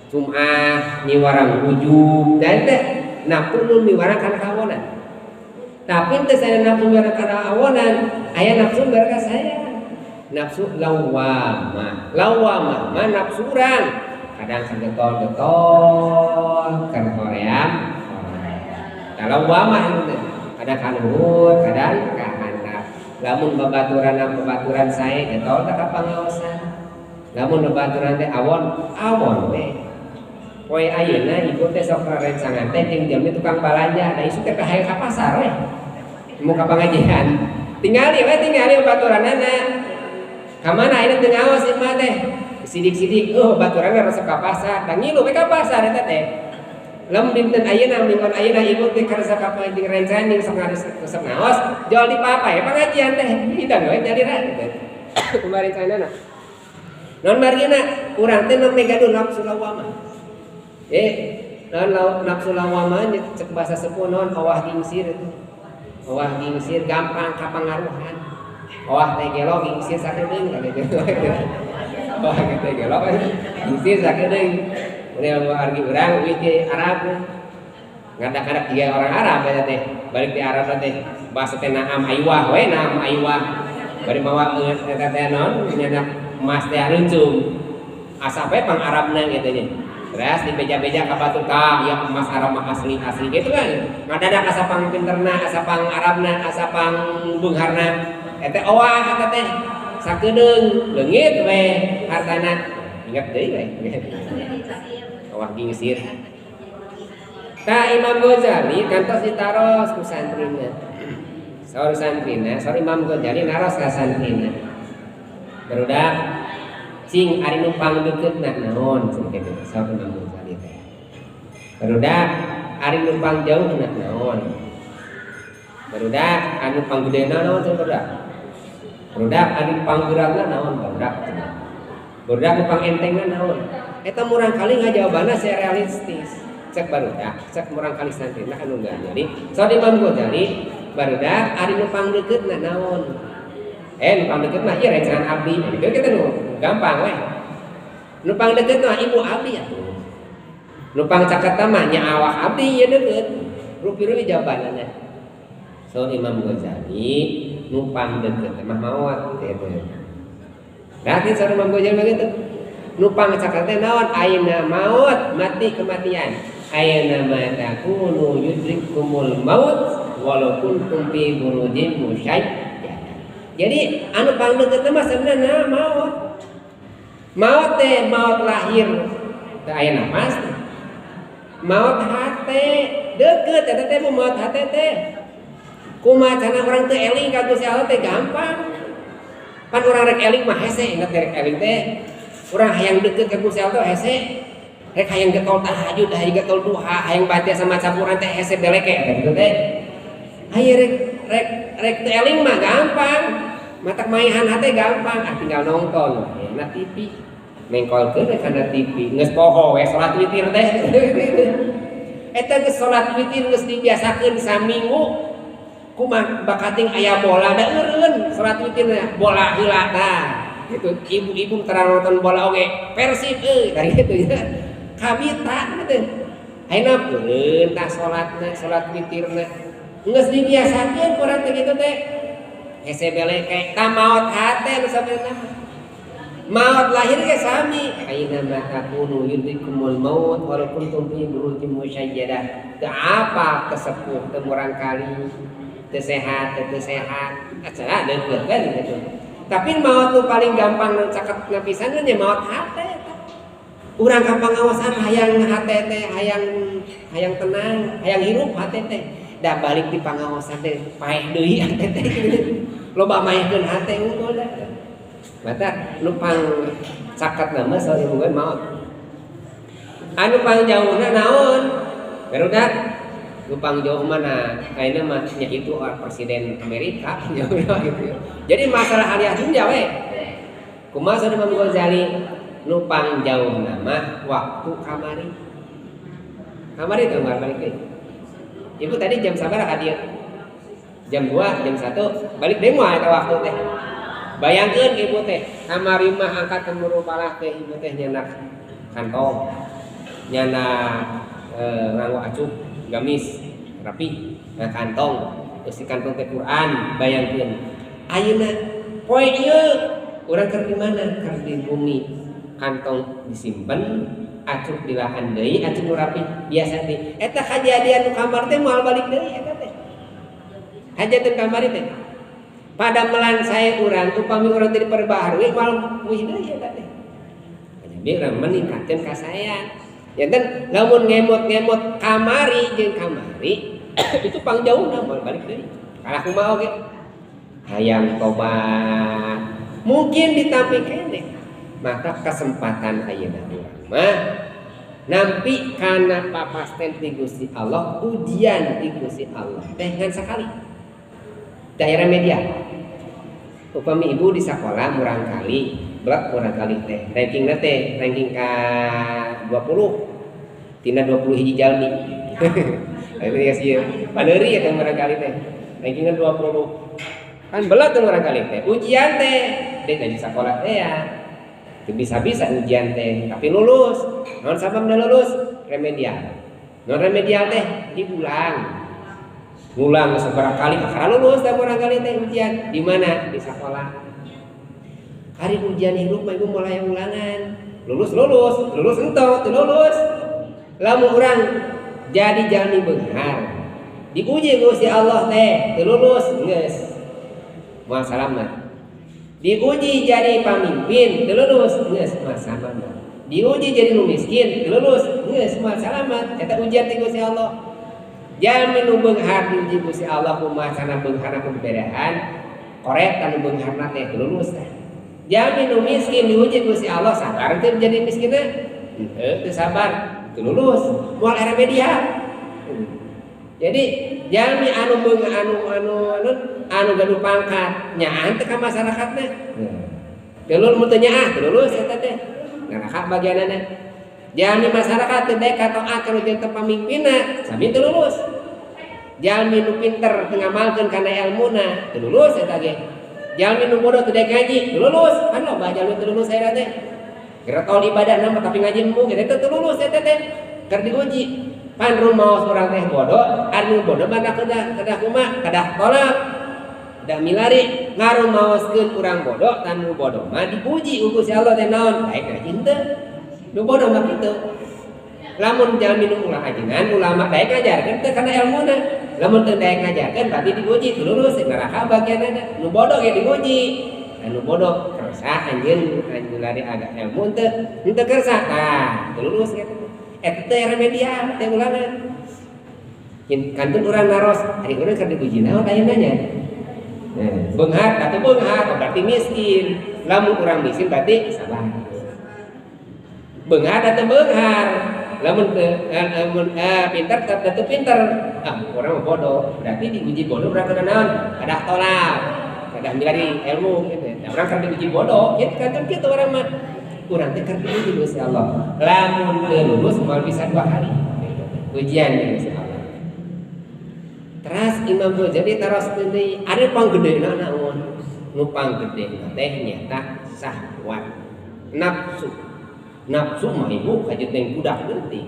sum'ah, miwarang ujub, dan teh nafsu nu miwarang kana kawonan. Tapi teh saya nafsu miwarang kana kawonan, aya nafsu baraka saya. Nafsu lawamah, lawamah mah nafsu urang. Kadang kagetol-getol, kan hoream. Tah lawamah itu teh, kadang ka luhur, kadang ka handap. Lamun babaturan sae getol teh ka pangaosan. Lamun babaturan teh awon, awon we. Poe ayeuna ibu teh sok rencangan teh jeung jalmi tukang balanja, da isu teh hayang ka pasar we. Mau ka pangajian. Tingali we, tingali babaturanana. Ka mana ayeuna teu ngaos ieu mah teh? Sidik-sidik, oh babaturanna resep ka pasar, da ngilu we ka pasar eta teh. Lamun dinten ayeuna minggon ayeuna ibu teh karesa ka jeung rencangan jeung sok resep ngaos, jol di papa ya pangajian teh. Hidang we nyalira gitu. Kumaha rencanana? Non margina urang teh nembe gaduh nafsu lawamah. Non nafsu lawamah cek bahasa sepuh non owah gingsir itu. Owah gingsir gampang kapangaruhan. Owah teh gelo gingsir sakedeung gitu. Owah teh gelo gingsir sakedeung. Mun argi urang uih di Arab. Ngadak-ngadak dia orang Arab eta teh. Balik di Arab teh bahasa teh naam aywah we naam aywah. Bari mawa eta teh non nyadak emas teh aruncum. Asa we pang Arabna kitu nya. Terus dibeja-beja ka batur ka ya emas Arab mah asli asli gitu kan. Ngadadak asa pang pinterna, asa pang Arabna, asa pang beungharna. Eta owah eta teh sakedeung leungit we hartana. Ingat deui we. Owah gingsir. Ta Imam Ghazali kantos ditaros ku santrina. Saur santrina, saur Imam Ghazali naros ka santrina. Barudak cing ari nu pangdeukeutna naon cenah kitu saur Imam Ghazali teh. Barudak ari nu pangjauhna naon. Barudak anu panggedena naon cenah barudak. Barudak anu panggeurangna naon barudak cenah. Barudak nu pangentengna naon. Eta murang kali ngajawabanna saya realistis. Cek barudak, cek murang kali santrina anu Ghazali. Saur Imam Ghazali barudak ari nu pangdeukeutna naon. Nu pangdeukeut mah ieu rencangan abdi. Gitu kita nu gampang we. Nu pangdeukeut mah ibu abdi atuh. Nu pangcaket mah nya awak abdi ieu deukeut. Rupi-rupi jawabanana. So Imam Ghazali nu pangdeukeut mah maot kitu. Berarti saur Imam Ghazali mah kitu. Nu pangcaket teh naon? Ayeuna maot, mati kematian. Ayeuna ma takunu yudrikumul maut walau kuntum fi burujin musyayyada. Jadi anu pangdeukeut mah sebenarnya maot. Maot teh maot lahir teu aya napas. Maot hate deukeut eta teh maot hate teh. Kumaha cana urang teu eling ka Gusti Allah teh gampang. Pan urang rek eling mah hese, ingat rek eling teh. Urang hayang deukeut ka Gusti Allah hese. Rek hayang getol tahajud, hayang getol duha, hayang baca sama campuran teh hese beleke eta kitu teh. Haye rek rek rek teu eling mah gampang. Matak maehan hate gampang, ah tinggal nonton we na TV. Mengkolkeun we kana TV, geus poho we salat witir teh. Eta geus salat witir geus dibiasakeun saminggu. Kumaha bakating aya bola da eureun salat witirna, bola heula tah. Gitu ibu-ibu tara nonton bola oge, Persib euy tah kitu nya. Kabita teh. Ayeuna eureun tah salatna, salat witirna. Geus dibiasakeun ku urang teh kitu teh. Hese beleke tah maot hate nu sabenerna mah. Maot lahir ge sami. Aina ma takunu yudrikumul maut walau kuntum fi burujin musyayyadah. Teu apa kesepuh teu murang kali, teu sehat, teu sehat. Acara deukeut kan gitu. Tapi maot nu paling gampang nu caket pisan nya maot hate eta. Urang ka pangaosan hayang hate teh, hayang hayang tenang, hayang hirup hate teh. Da balik di pangaosan teh paeh deui hate teh. Loba maehkeun hate unggul da. Mata nu pang caket nama saur ibu maot. Anu pang jauhna naon? Barudak nu pangjauh mana ayeuna mah nya itu presiden Amerika gitu. Jadi masalah aliyah dunya we. Kumaha saur Imam Ghazali nu pangjauhna mah waktu kamari. Kamari teh balik deui. Ibu tadi jam sabaraha ka dieu? Jam 2, jam 1, balik deui moal eta waktu teh. Bayangkeun ibu teh, kamari mah angkat ke teh ibu teh nyandak kantong, nyandak nganggo acuk, gamis rapi, nah kantong, terus di kantong teh Quran, bayangkeun. Ayeuna poe ieu urang keur di mana? Keur di bumi. Kantong disimpen, acuk dilahan deui, acuk nu rapi biasa teh. Eta kajadian nu kamari teh moal balik deui eta teh. Hajatan kamari teh. Pada melan saya urang upami urang teh diperbaharui moal wih deui eta teh. Jadi urang meningkatkeun kasaean. Ya dan lamun ngemot-ngemot kamari jeung kamari itu pangjauhna moal balik deui. Kalah kumaha oge. Hayang tobat mungkin ditampi keneh. Maka kesempatan ayeuna urang mah nampi kana papasten ti Gusti Allah, ujian ti Gusti Allah teh ngan sakali. Daerah media. Upami ibu di sekolah murang kali, berat murang kali teh. Rankingna teh ranking ka 20. Tina 20 hiji jalmi. Itu ya sih. Paneuri ya teh murang kali teh. Rankingna 20. Kan belat tuh murang kali teh. Ujian teh dek dari sekolah teh ya. Teu bisa-bisa ujian teh, tapi lulus. Naon sababna lulus? Remedial. Naon remedial teh? Diulang. Ngulang seberapa kali kakara lulus teh murang kali teh ujian. Di mana? Di sekolah. Hari ujian hirup mah ibu mulai ulangan. Lulus lulus, lulus entong, teu lulus. Lamun urang jadi jalmi beunghar. Diuji Gusti Allah teh, teu lulus geus. Moal salamat. Diuji jadi pamimpin, teu lulus geus moal salamat. Diuji jadi nu miskin, teu lulus geus moal salamat. Eta ujian ti Gusti Allah. Jalmi nu beunghar diuji Gusti Allah kumaha cara beungharna ku beberehan, koret anu beungharna teh teu lulus teh. Jalmi nu miskin diuji Gusti Allah sabar teu jadi miskinna? Henteu, teu sabar, teu lulus, moal era media. Jadi jalmi anu beung anu anu anu anu gaduh pangkat nyaah teu ka masyarakatna. Teu lulus mun teu nyaah, teu lulus eta teh. Neraka bagianana. Jalmi masyarakat teu daek kataat ka nu janten pamimpinna, sami teu lulus. Jalmi nu pinter teu ngamalkeun kana elmuna, teu lulus eta ge. Jalmi nu bodoh teu daek ngaji, teu lulus. Kan loba jalmi teu lulus ayeuna teh. Geretol ibadah nama tapi ngaji embung eta teu lulus eta teh. Keur diuji. Pan rumaos urang teh bodoh, anu bodoh mah kedah kedah kumaha? Kedah tolak. Kedah milari ngarumaoskeun urang bodoh, tan nu bodoh mah dipuji ku Gusti Allah teh naon? Daek ngaji henteu. Nu bodoh mah kitu. Lamun jalmi nu ulah ajengan ulama daek ngajarkeun teu kana elmuna. Lamun teu daek ngajarkeun berarti diuji teu lulus neraka bagianana. Nu bodoh ge diuji. Anu bodoh kersa anjeun anjeun lari agak ilmu teu henteu kersa tah teu lulus kitu. Eta teh remedial teh ulangan. Kantun urang naros, ari urang keur diuji naon ayeuna nya? Nah, beunghar atuh beunghar berarti miskin. Lamun urang miskin berarti sabar. Beunghar atau beunghar. Lamun teu lamun pinter tetep pinter. Ah, urang mah bodoh. Berarti diuji bodoh urang kena naon? Kedah tolak. Kedah milari ilmu gitu. Nah, urang keur diuji bodoh, kitu kantun kitu urang mah. Urang teh keur diuji Gusti Allah. Lamun teu lulus moal bisa dua kali. Ujian di Gusti Allah. Teras Imam Ghazali teras deui ada panggedena naon? Nu panggedena teh nyata syahwat. Nafsu. Nafsu mah ibu kajeun budak leutik.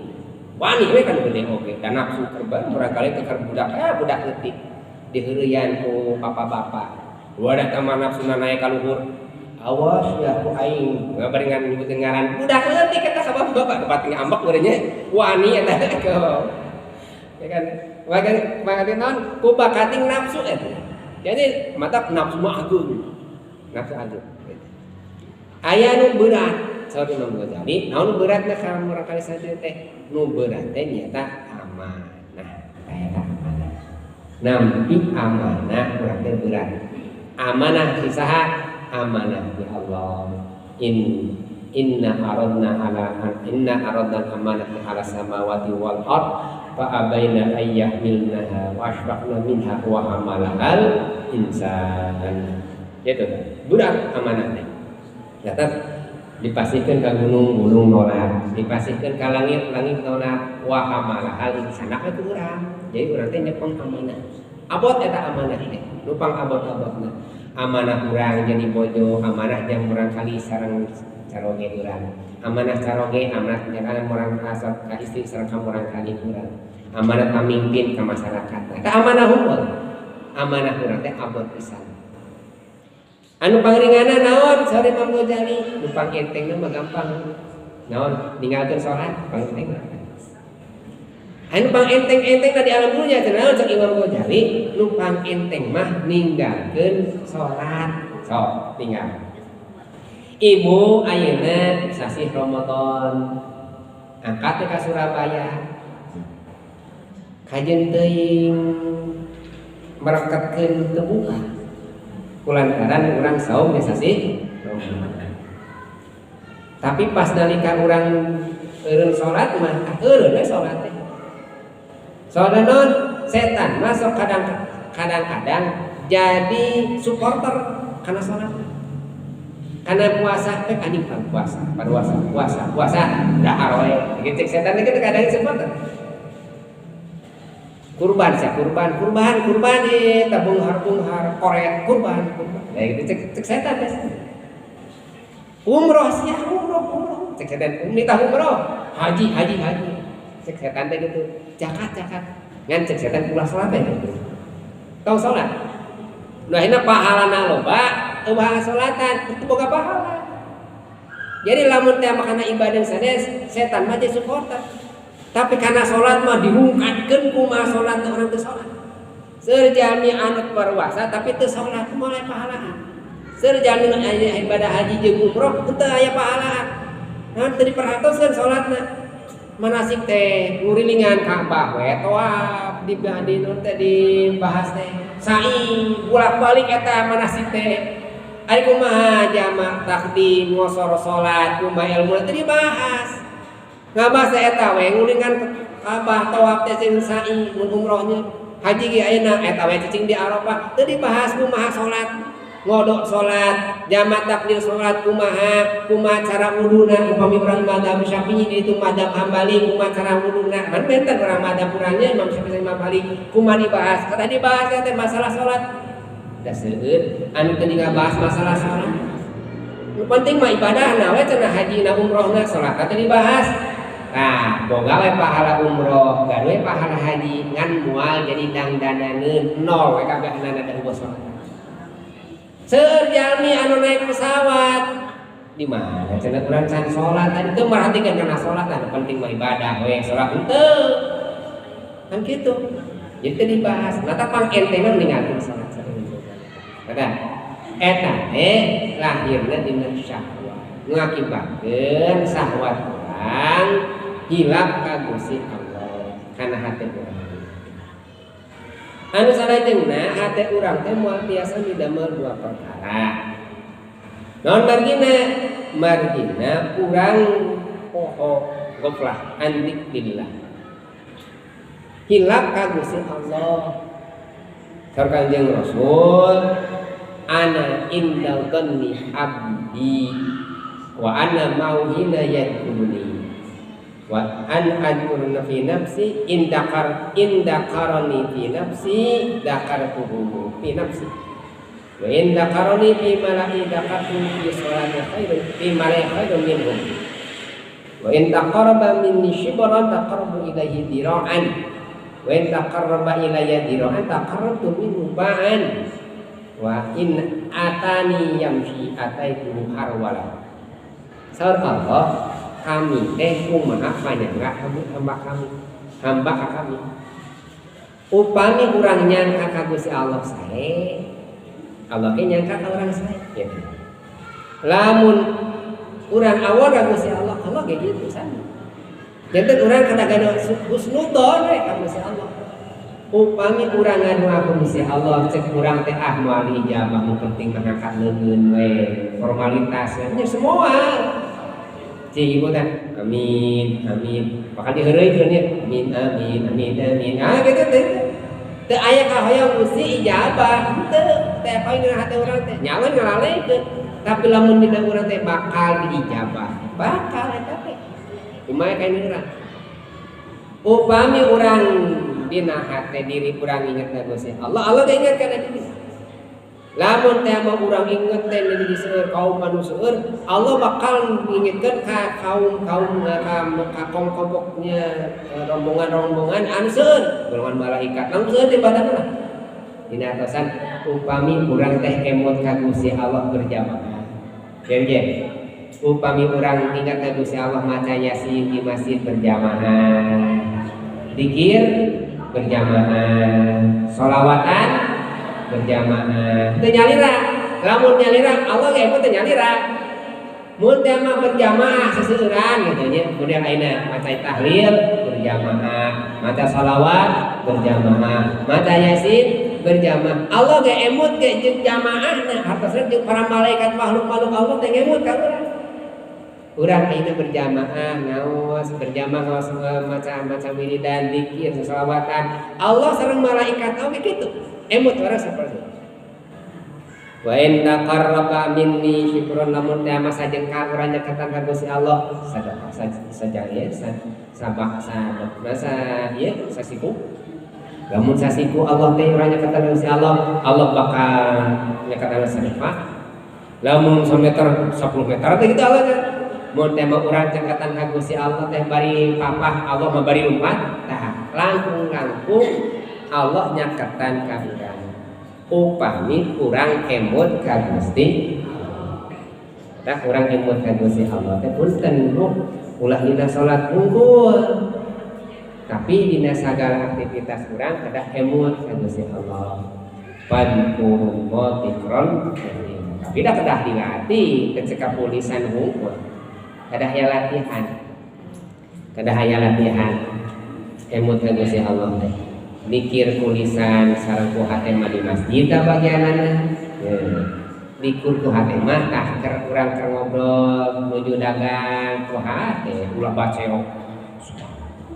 Wani we kan gede oge. Da nafsu keur murangkali teh keur budak, budak leutik. Diheureyan ku papa-bapa. Wadah tama nafsuna naik ka luhur. Awas ya ku aing ngabarengan nyebutin ngaran budak leutik eta ka bapak-bapak tempat ngambek urangnya wani eta ke. Ya kan maka naon ku bakating nafsu eta. Jadi mata nafsu mah agung. Nafsu agung. Aya nu berat saur Imam Ghazali, naon nu beratna ka murangkali santri teh? Nu berat teh nyata amanah. Eta amanah. Nampi amanah urang teh berat. Amanah ti saha? Amanah ti Allah. Inna aradna ala inna aradna amanata ala samawati wal ard fa abaina ay yahmilnaha wa ashfaqna minha wa hamalahal insan. Gitu. Budak amanah teh. Tetap dipasihkeun ka gunung, gunung nolak, dipasihkeun ka langit, langit nolak, wa hamalahal insan ka urang. Jadi urang teh nyepeng amanah. Abot eta amanah teh, lupang abot-abotna. Amanah urang jadi bojo, amanah jang urang kali sareng caroge urang. Amanah caroge, amanah jangan urang kasat ka istri sareng ka urang kali urang. Amanah pamimpin ka masyarakat. Eta amanah hukum. Amanah urang teh abot pisan. Anu pangringana naon saur Imam Ghazali, nu pangentengna mah gampang. Naon ninggalkeun salat pangentengna. Anu pangenteng-enteng di alam dunia cenah naon cek Imam Ghazali, nu pangenteng mah ninggalkeun salat. Sok tinggal. Ibu ayeuna sasih Ramadan angkat ka Surabaya. Kajen teuing mereketkeun teu buka. Kulantaran urang saum di sasih Ramadan. Tapi pas nalika urang eureun salat mah eureun we salat teh. Soalna naon? Setan masuk kadang-kadang jadi supporter karena salat. Karena puasa teh anjing puasa, puasa, puasa, puasa, dahar we. Gitu setan teh kadang supporter. Kurban sia kurban, kurban, kurban tabung har koret kurban, kurban. Nah gitu cek setan teh. Umroh sia umroh, umroh. Cek setan nitah umroh, haji, haji, haji. Cek setan teh gitu. Zakat, zakat. Ngan cek setan ulah salat teh gitu. Tong salat. Nah ini pahalana loba, eueuh salatan itu boga pahala. Jadi lamun teh makana ibadah sanes, setan mah jadi supporter. Tapi karena salat mah dihungkatkeun kumaha salat teh urang teu salat. Seueur jalmi anu puasa tapi teu salat moal aya pahalaan. Seueur jalmi nu aya ibadah haji jeung umroh teu aya pahalaan. Nah teu diperhatoskeun salatna. Manasik teh ngurilingan Ka'bah we tawaf di di teh dibahas teh. Sa'i bolak-balik eta manasik teh. Ari kumaha jamak takdim ngosor salat kumaha ilmu teh dibahas. Ngabahas eta we ngulingan Ka'bah tawaf teh jeung sa'i mun umrohnya. Haji ge ayeuna eta we cicing di Arafah teu dibahas kumaha salat. Ngodok salat, jamak takdim salat kumaha, kumaha cara wuduna upami urang mazhab Syafi'i di itu mazhab Hambali kumaha cara wuduna. Kan benten urang mazhab urangnya Imam Syafi'i Imam Hambali kumaha dibahas. Kada dibahas teh masalah salat. Da seueur anu teu ngabahas masalah salat. Nu penting mah ibadahna we cenah haji na umrohna salat teh dibahas. Nah, boga we pahala umroh, gaduh we pahala haji ngan moal jadi dangdananeun nol we kabehanana da eueuh salat. Seueur jalmi anu naik pesawat di mana cenah urang can salat tadi teu merhatikeun kana salat anu penting mah ibadah we salat henteu. Kan kitu. Jadi teu dibahas. Mata pang entengna ninggalkeun salat. Kata eta teh lahirna dina syahwat. Ngakibatkeun syahwat urang hilap ka Gusti Allah kana hate urang. Anu salajengna hate urang teh moal tiasa midamel dua perkara. Naon margina? Margina urang poho ghaflah an dzikrillah. Hilap ka Gusti Allah. Saur Kanjeng Rasul, ana indal dhanni abdi wa ana mauhina yadkhuluni wa an adkurna fi nafsi indakar indakarani fi nafsi dakartuhu fi nafsi wa indakarani fi mala'i dakartuhu fi sholati khairun fi mala'i khairun minhum wa in taqarraba minni shibran taqarrabu ilaihi dira'an wa in taqarraba ilayya dira'an taqarrabtu minhu ba'an wa in atani yamshi ataitu harwala. Saur Allah, kami teh kumaha panyangga hamba kami, hamba ka kami. Upami urang nyangka ka Gusti Allah sae, Allah ge nyangka ka urang sae gitu. Lamun urang awor ka Gusti Allah, Allah ge kitu sami. Janten urang kadang-kadang husnudzon we ka Gusti Allah. Upami urang ngadua ka Gusti Allah cek urang teh ah moal ijabah nu penting mah ngangkat leungeun we formalitas nya semua. Cing ibu teh amin amin bakal diheureuykeun nya amin amin amin amin ah kitu teh teu aya kahoyong Gusti ijabah henteu teh poin dina hate urang teh nyawa ngalalekeun tapi lamun dina urang teh bakal diijabah bakal eta teh kumaha kain urang upami urang dina hate diri urang inget ka Gusti Allah Allah ge inget kana diri. Lamun teh mah urang inget teh di seueur kaum anu seueur Allah bakal ngingetkeun ka kaum-kaum ka kelompoknya rombongan-rombongan anu seueur golongan malaikat lamun seueur di badan lah dina atosan upami urang teh emot ka Gusti Allah berjamaah jadi upami urang ingat ka Gusti Allah maca Yasin di masjid berjamaah zikir berjamaah sholawatan berjamaah teu nyalira lamun nyalira Allah ge teu nyalira mun teh mah berjamaah seseueuran gitu nya model ayeuna maca tahlil berjamaah maca sholawat berjamaah maca Yasin berjamaah Allah ge emut ge jeung jamaahna hartosna jeung para malaikat makhluk-makhluk Allah teh ngemut ka urang urang ayeuna berjamaah ngaos berjamaah ngaos maca-maca wiridan zikir sholawatan Allah sareng malaikat oge kitu emut orang seperti itu. Wa in taqarraba minni syibrun lamun teh mah sajengkal urang nyeketan ka Gusti Allah sadaqah sajaya sabah sadaqah masa ieu sasiku lamun sasiku Allah teh urang nyeketan ka Gusti Allah Allah bakal nyeketan sedekah lamun 1 meter 10 meter teh kitu Allah teh mun teh mah urang nyeketan ka Gusti Allah teh bari papah Allah mah bari lumpat tah langkung-langkung Allah nyaketan ka urang upami urang emut ka Gusti tah urang emut ka Gusti Allah teh punten ulah dina salat unggul tapi dina sagala aktivitas urang kedah emut ka Gusti Allah fadkurullah dzikran tapi dah kedah dilatih kecekap tulisan hungkul kedah aya latihan emut ka Gusti Allah teh dikir kulisan sareng ku hate mah di masjid da bagianana dikur ku hate mah tah keur urang keur ngobrol nuju dagang ku hate ulah baceok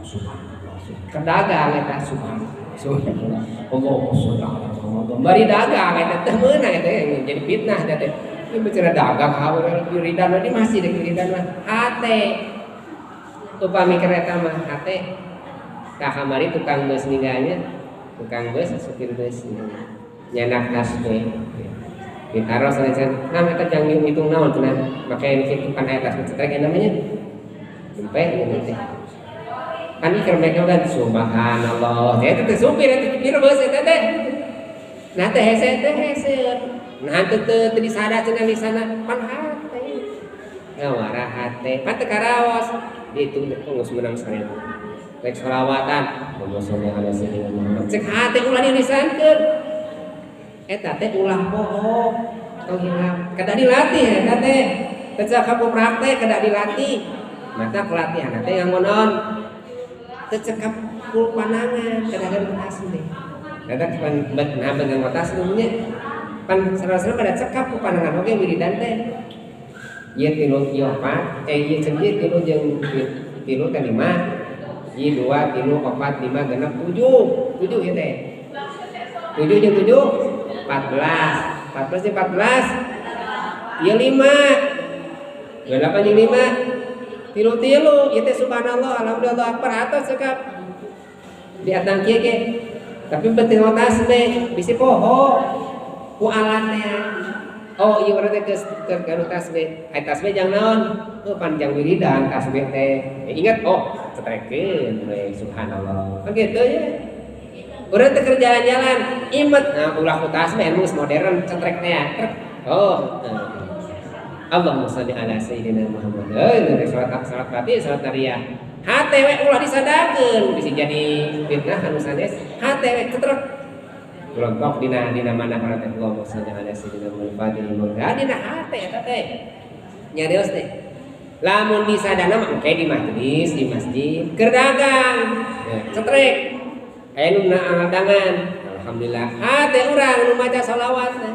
subhanallah keur dagang eta subhanallah subhanallah Allahu subhanallah bari dagang eta teh meunang eta jadi fitnah eta teh ieu bicara dagang hawe wiridan di masjid wiridan mah hate upami kereta mah hate kamari tukang bus ninggalnya tukang bus supir bus nyanak tasbih ditaruh sanesan nah eta jang ngitung naon cenah make kitu kan aya tasbih cetrek namanya sampai ngene teh kan ieu mereka kan subhanallah eta teh supir eta supir bus eta teh nah teh hese teh hese nah teu teu disada cenah di sana pan hate ngawara hate pan teu karaos dihitung geus meunang 1000 rek sholawatan Allahumma sholli ala sayyidina Muhammad cek hate ulah dilisankeun eta teh ulah poho tong hilap kedah dilatih eta teh teu cekap praktek kedah dilatih mata pelatihan teh nganggo naon teu cekap ku panangan kedah nganggo tasbih eta pan nah nganggo tasbih nya pan sareng-sareng pada cekap ku panangan oge wiridan teh ieu tilu ieu opat ieu cek ieu tilu jeung tilu teh 5 I 2, 3, 4, 5, 6, 7 7 ya teh 7 jeung 7 14 14 jeung 14 ieu 5 28 jeung 5 tilu-tilu ieu teh subhanallah alhamdulillah akbar atos cekap di atang kieu ge tapi penting tasbih bisi poho ku alatnya oh ieu urang teh geus keur tasbih ai tasbih jang naon oh panjang wiridan tasbih teh ingat oh cetrekeun we subhanallah kan kitu ya urang teh keur jalan-jalan imet nah ulah ku tasbih anu geus modern cetrek teh oh Allahumma sholli ala sayyidina Muhammad heuh salat salat batin salat nariyah hate we ulah disadakeun bisa jadi fitnah anu sanes hate we cetrek Gelontok dina dina mana kana teh Allahumma sholli ala sayyidina Muhammad dina hate eta teh nyarios teh lamun disadana mah engke di majelis di masjid keur dagang cetrek aya nu dagangan alhamdulillah hate urang nu maca sholawat teh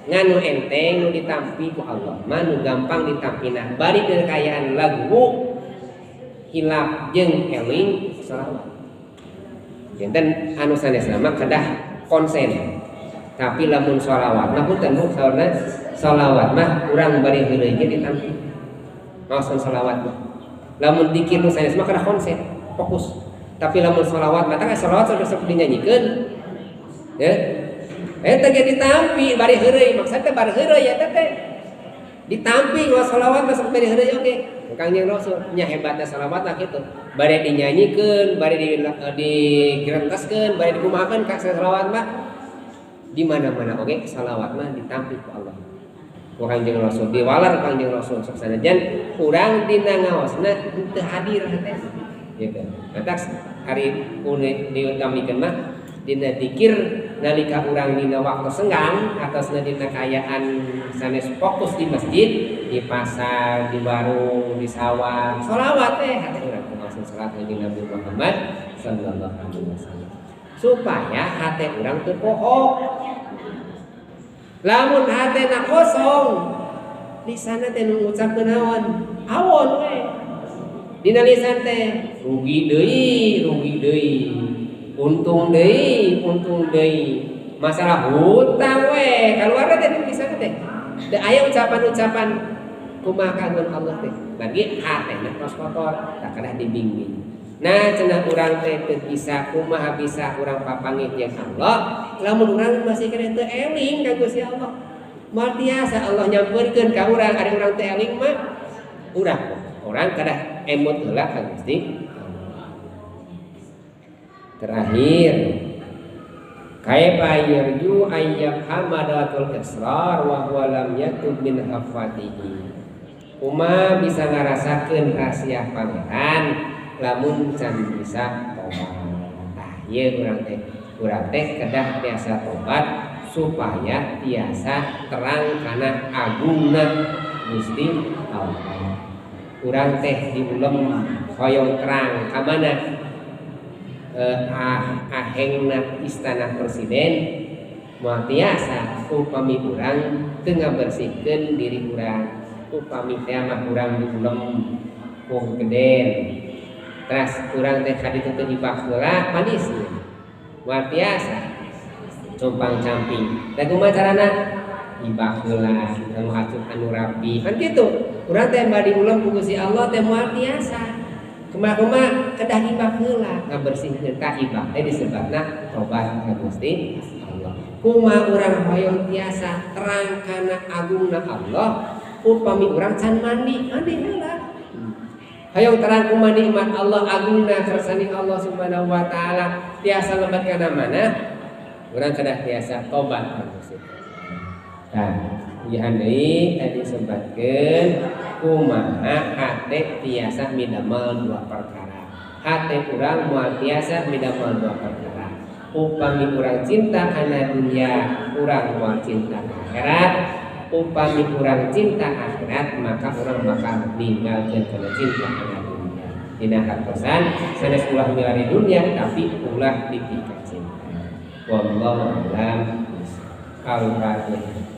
Ngan nu enteng nu ditampi ku Allah mah nu gampang ditampina bari kekayaan lagu hilap jeung eling sholawat. Janten anu sanesna mah kedah konsen. Tapi lamun sholawat mah punten bu saurna sholawat mah urang bari heureuy ge ditampi. Ngaosan sholawat mah. Lamun dikir nu sanes mah kedah konsen, fokus. Tapi lamun sholawat mah tah sholawat sok dinyanyikeun. Ya. Eta ge ditampi bari heureuy, maksudna bari heureuy eta teh. Ditampi wa sholawat mah sok bari heureuy oge. Kangjeng Rasul nya hebatna sholawat mah kitu. Bari dinyanyikeun, bari digerentaskeun, bari dikumahakeun ka sholawat mah di mana-mana oge sholawat mah ditampi ku Allah. Ku Kangjeng Rasul diwalar Kangjeng Rasul sok sanajan urang dina ngaosna teu hadir teh. Gitu. Matak ari diutamikeun mah dina dikir nalika urang dina waktu senggang atau dina kaayaan sanes fokus di masjid, di pasar, di warung, di sawah, sholawat teh hate urang kumaha salat kanjeng Nabi Muhammad sallallahu alaihi wasallam. Supaya hate urang teu poho. Lamun hatena kosong, lisanna teh nu ngucapkeun naon? Awon we. Dina lisan teh rugi deui, rugi deui. Untung deui, untung deui. Masalah hutang we, kaluarna teh di lisan teh. Teu aya ucapan-ucapan kumaha kagungan Allah teh. Bagi hatena tos kotor, tak kedah dibimbing. Nah, cenah urang teh teu bisa kumaha bisa urang papanggih jeung Allah, lamun urang masih keneh teu eling ka Gusti Allah. Moal tiasa Allah nyampeurkeun ka urang, ari urang teu eling mah urang kedah emut heula ka Gusti Allah. Terakhir, kaifa yarju ayyafhamadatul israr wa huwa lam yatub min hafatihi. Kumaha bisa ngarasakeun rahasia pangeran lamun can bisa tobat. Tah ieu urang teh kedah tiasa tobat supaya tiasa terang kana agungna Gusti Allah. Urang teh diulem hoyong terang ka mana? Ahengna istana presiden moal tiasa upami urang teu ngabersihkeun diri urang. Upami teh mah urang diulem ku geden. Teras urang teh kaditu teu ibak heula manis. Moal tiasa compang camping. Da kumaha carana? Ibak heula anu atuh anu rapi. Kan kitu. Urang teh bari ulem ku Gusti Allah teh moal tiasa. Kumaha-kumaha kedah ibak heula ngabersihkeun ka ibak teh disebutna tobat ka Gusti Allah. Kumaha urang hoyong tiasa terang kana agungna Allah upami urang can mandi, mandi heula. Hoyong terang kumaha nikmat Allah agungna kersane Allah Subhanahu wa taala tiasa lebat kana mana? Urang kedah tiasa tobat ka Gusti. Nah, ieu deui tadi sebatkeun kumaha hate tiasa midamel dua perkara. Hate urang moal tiasa midamel dua perkara. Upami urang cinta kana dunia, urang moal cinta akhirat. Upami urang cinta akhirat, maka urang bakal ninggalkeun kana cinta kana dunia. Dina hartosan sanes ulah milari dunia tapi ulah dipika cinta. Wallahu a'lam. Al-Fatihah.